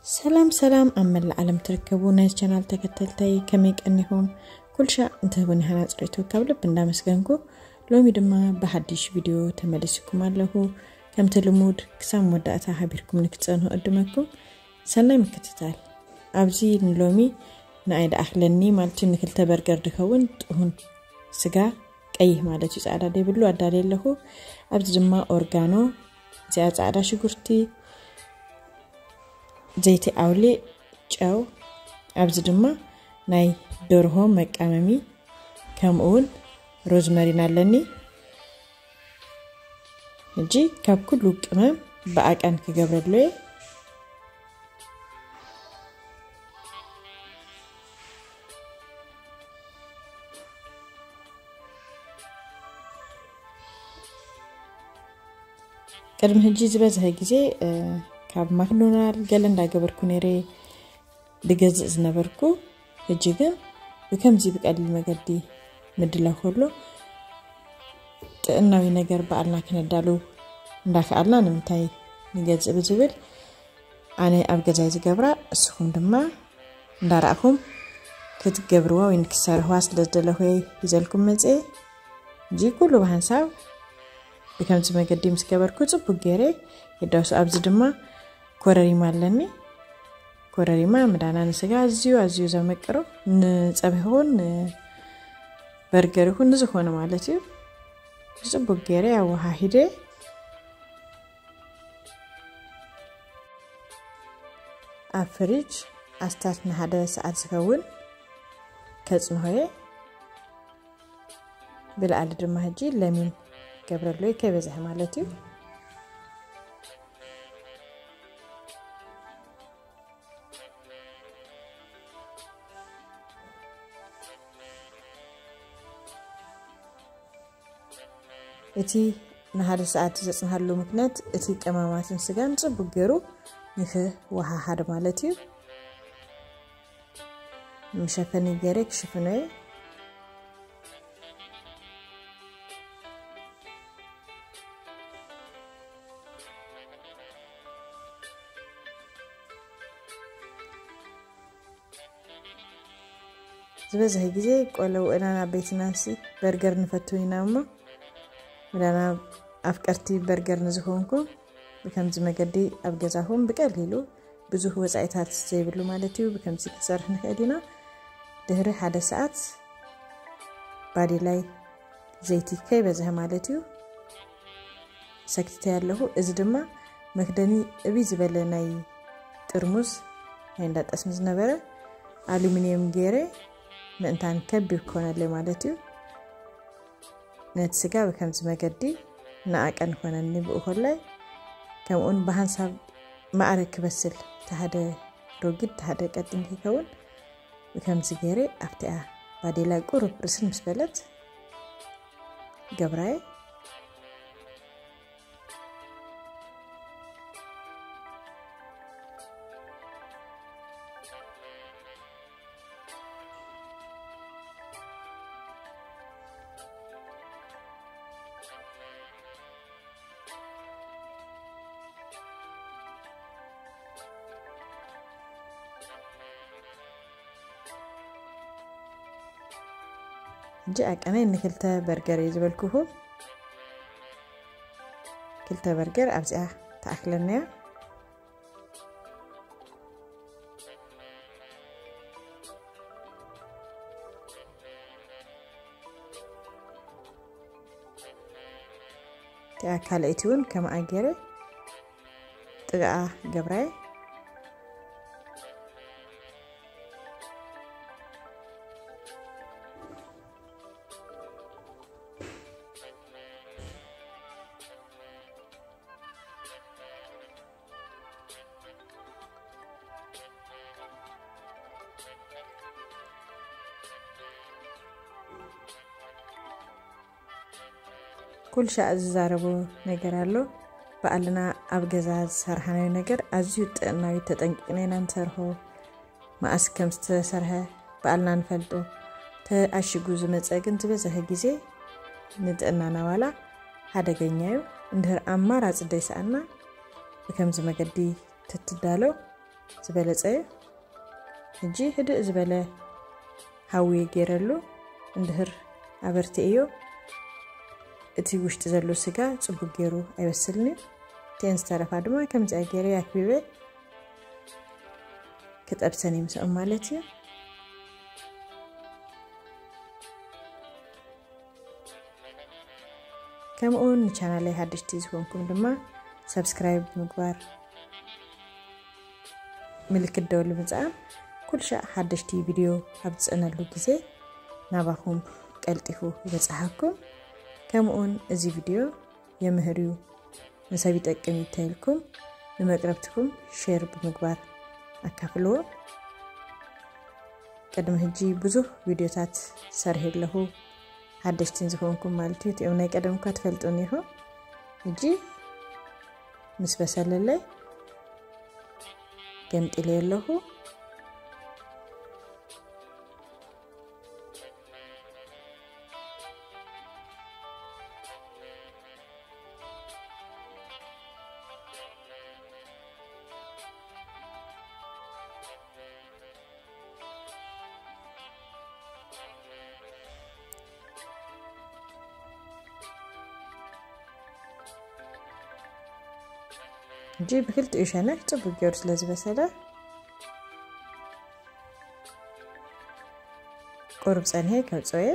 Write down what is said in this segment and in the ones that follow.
ሰላም ሰላም፣ ኣብ መላእ ዓለም ትርከቡ ናይ ቻናል ተከተልተይ ከመይ ቀኒኹም? ኩልሻ እንትህቡኒ ሃናጽ ርእይቶ ካብ ልብ እንዳመስገንኩ፣ ሎሚ ድማ ብሓድሽ ቪድዮ ተመሊስኩም ኣለኹ። ከምቲ ልሙድ ክሳብ መወዳእታ ሓቢርኩም ንክትጸንሑ እድመኩም። ሰናይ ምክትታል። ኣብዚ ንሎሚ ንኣይ ደኣኽለኒ ማለት እዩ፣ ንክልተ በርገር ድኸውን ጥሁን ስጋ ቀይሕ ማለት እዩ፣ ጻዕዳ ደይብሉ ኣዳልየ ኣለኹ። ኣብዚ ድማ ኦርጋኖ፣ እዚኣ ጻዕዳ ሽጉርቲ፣ ዘይቲ ኣውሊዕ፣ ጨው፣ ኣብዚ ድማ ናይ ደርሆ መቃመሚ ከምኡ እውን ሮዝመሪን ኣለኒ። ሕጂ ካብ ኩሉ ቅመም ብኣቀን ክገብረሉ እየ። ቅድሚ ሕጂ ዝበዝሐ ግዜ፣ እ፣ ካብ ማክዶናል ገለ እንዳገበርኩ ነይረ ድገዝእ ዝነበርኩ። ሕጂ ግን ብከምዚ ብቀሊል መገዲ ምድላው ከሎ ጥዕናዊ ነገር በዓልና ክነዳሉ እንዳከኣልና ንምንታይ ንገዝእ ብዝብል ኣነ ኣብ ገዛይ ዝገብራ እስኹም ድማ እንዳረኣኹም ክትገብርዋ ወይ ንክሰርሕዋ ስለ ዝደለኹ እየ ሒዘልኩም መፅኤ። ሕጂ ኩሉ ብሓንሳብ ብከምዚ መገዲ ምስ ገበርኩ ጽቡቅ ገይረ ይዳውስ። ኣብዚ ድማ ኮረሪማ ኣለኒ። ኮረሪማ ምዳና ንስጋ ኣዝዩ ኣዝዩ ዘመቅሮ፣ ንጸብሒ ይኹን ንበርገር ይኹን ንዝኾነ ማለት እዩ። ጽቡቅ ገይረ ኣወሃሂደ ኣብ ፍሪጅ ኣስታት ንሓደ ሰዓት ዝኸውን ከጽንሖየ። ብላዕሊ ድማ ሕጂ ለሚን ገብረለይ ከይበዝሐ ማለት እዩ። እቲ ንሓደ ሰዓት ዘጽንሃሉ ምክንያት እቲ ቀማማትን ስጋን ጽቡቅ ገይሩ ንክወሃሃድ ማለት እዩ። መሸፈኒ ገይረ ክሽፍኖ እየ። ዝበዝሐ ግዜ ቆለውእና ናብ ቤትና ሲ በርገር ንፈቱ ኢና እሞ፣ ምዳና ኣፍቀርቲ በርገር ንዝኾንኩም፣ ብከምዚ መገዲ ኣብ ገዛኹም ብቀሊሉ ብዙህ ወጻኢታት ዘይብሉ ማለት እዩ፣ ብከምዚ ክንሰርሕ ንኽእል ኢና። ድሕሪ ሓደ ሰዓት ባዴላይ ዘይቲ ከይበዝሐ ማለት እዩ ሰክቲተይ ኣለኹ። እዚ ድማ መክደኒ እብይ ዝበለ ናይ ጥርሙዝ ናይ እንዳ ጠስሚ ዝነበረ ኣሉሚንየም ገይረ ምእንታን ከቢብ ክኾነለይ ማለት እዩ። ነቲ ስጋ ብከምዚ መገዲ ንኣቀን ኮነኒ ብኡ ኮላይ ከምኡውን ብሃንሳብ ማዕረ ክበስል፣ እቲ ሓደ ሮጊድ፣ እቲ ሓደ ቀጢን ከይከውን ብከምዚ ገይረ ኣብቲኣ ባዴላ ቁሩብ ርስን ምስ በለት ገብራየ። ሕጂ ኣቀናይ ንክልተ በርገር እዩ ዝበልኩኹ። ክልተ በርገር ኣብዚኣ ተኣክለና እያ። እቲኣ ካልኣይቲ እውን ከምኣ ገይረ ጥቓኣ ገብራየ። ኩሉ ሻዕ ዝዛረቦ ነገር ኣሎ። ባዕልና ኣብ ገዛ ዝሰርሓናዮ ነገር ኣዝዩ ጥዕናዊ ተጠንቂቕና ኢና ንሰርሖ። መኣስ ከም ዝተሰርሐ ባዕልና ንፈልጦ። ተኣሽጉ ዝመጸ ግን ዝበዝሐ ግዜ ንጥዕናና ዋላ ሓደገኛ እዩ። እንድሕር ኣማራጺ ደይሰኣና ብከምዚ መገዲ ተትዳሎ ዝበለጸ እዩ። ሕጂ ህድእ ዝበለ ሃዊ ገይረሉ እንድህር ኣበርትእዮ። እቲ ውሽጢ ዘሎ ስጋ ጽቡቅ ገይሩ ኣይበስልን እዩ። እተን ዝተረፋ ድማ ከምዚኣ ገይረ ኣክቢበ ክጠብሰን እዩ ምስኦም ማለት እዩ። ከምኡውን ንቻናለይ ሓደሽቲ ዝኾንኩም ድማ ሰብስክራይብ ብምግባር ምልክት ደወል ብምጽዓን ኩሉ ሻዕ ሓደሽቲ ቪድዮ ኣብ ዝጽዕነሉ ግዜ ናባኹም ቀልጢፉ ይበጽሓኩም። ከምኡውን እዚ ቪድዮ የምህር እዩ፣ ንሰብ ይጠቅም እዩ ተይልኩም ንመቅረብትኩም ሼር ብምግባር ኣካፍልዎ። ቅድሚ ሕጂ ብዙሕ ቪድዮታት ሰርሔ ኣለኹ፣ ሓደሽትን ዝኾንኩም ማለት እዩ። እቲኦም ናይ ቀደም እኳ ትፈልጡን ኢኹም። ሕጂ ምስ በሰለለይ ገንጢለዮ ኣለኹ። ሕጂ ብክልቲኡ ሸነኽ ጽቡቅ ገይሩ ስለ ዝበሰለ ቁሩብ ጸንሔ ከውጽኦ እየ።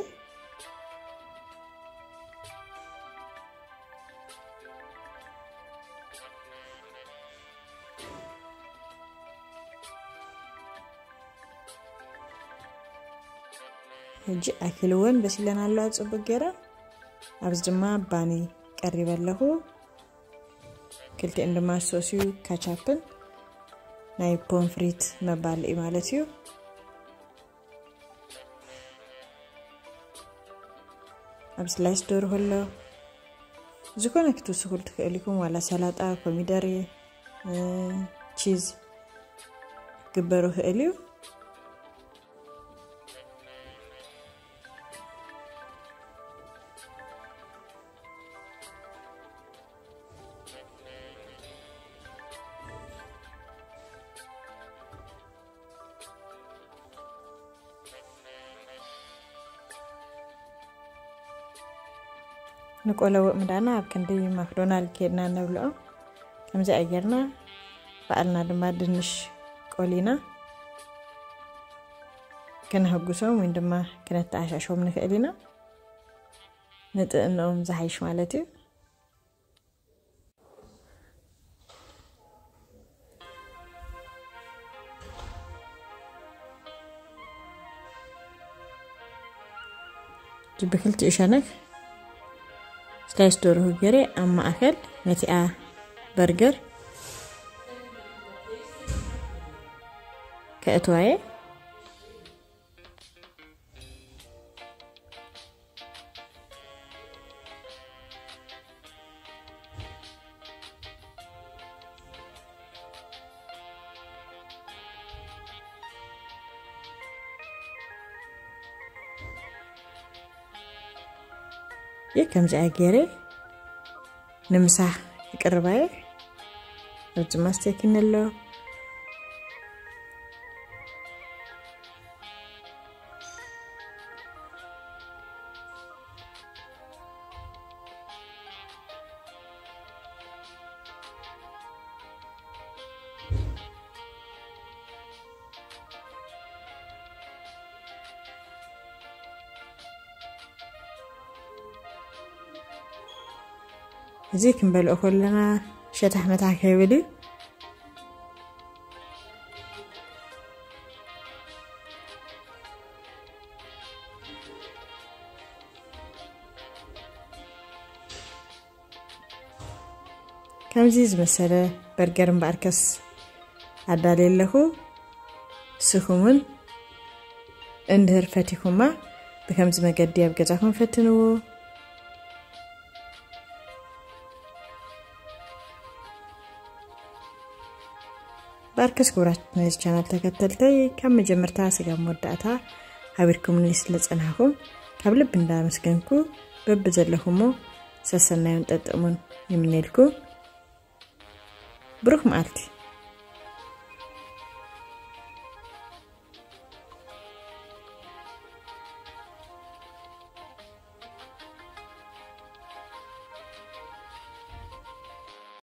ሕጂ ኣኪልወን በሲለን ኣለዋ ጽቡቅ ገይረን። ኣብዚ ድማ ባኒ ቀሪበ ኣለኹ። ክልቲኤን ድማ ሶስዩ ካቻፕን ናይ ፖምፍሪት መባልኢ ማለት እዩ። ኣብ ስላይስ ደርሆ ኣሎ። ዝኾነ ክትውስኹ ትኽእል ኢኹም፣ ዋላ ሰላጣ፣ ኮሚደሬ፣ እ፣ ቺዝ ክግበሩ ይኽእል እዩ። ንቆሎ ውእ ምዳና ኣብ ክንዲ ማክዶናልድ ኬድና ነብልዖ። ከምዚኣ ጌርና ባዕልና ድማ ድንሽ ቆሊና ከነህጉሶም ወይ ድማ ክነተኣሻሽቦም ንኽእል ኢና። ንጥዕንኦም ዝሓይሽ ማለት እዩ። ብክልቲኡ ሸነክ ስላይስ ደርሆ ገይረ ኣብ ማእከል ነቲኣ በርገር ከእትዋየ። ይህ ከምዚኣ ገይረ ንምሳሕ ይቅርባየ። ኣብዚ ማስቴኪን ኣሎ። እዚ ክንበልኦ ከለና ሸታሕ መታሕ ከይብል እዩ። ከምዚ ዝመሰለ በርገር እምበኣርከስ ኣዳልየ ኣለኹ። ንስኹም እውን እንድህር ፈቲኹማ ብከምዚ መገዲ ኣብ ገዛኹም ፈትንዎ። ባርከስ ክቡራት ናይዚ ቻናል ተከተልተይ ካብ መጀመርታ ስጋብ መወዳእታ ሓቢርኩምኒ ስለ ጸናሕኩም ካብ ልቢ እንዳመስገንኩ በብዘለኹሞ ሰሰናዩን ጠጥሙን ይምነልኩ። ብሩኽ መዓልቲ።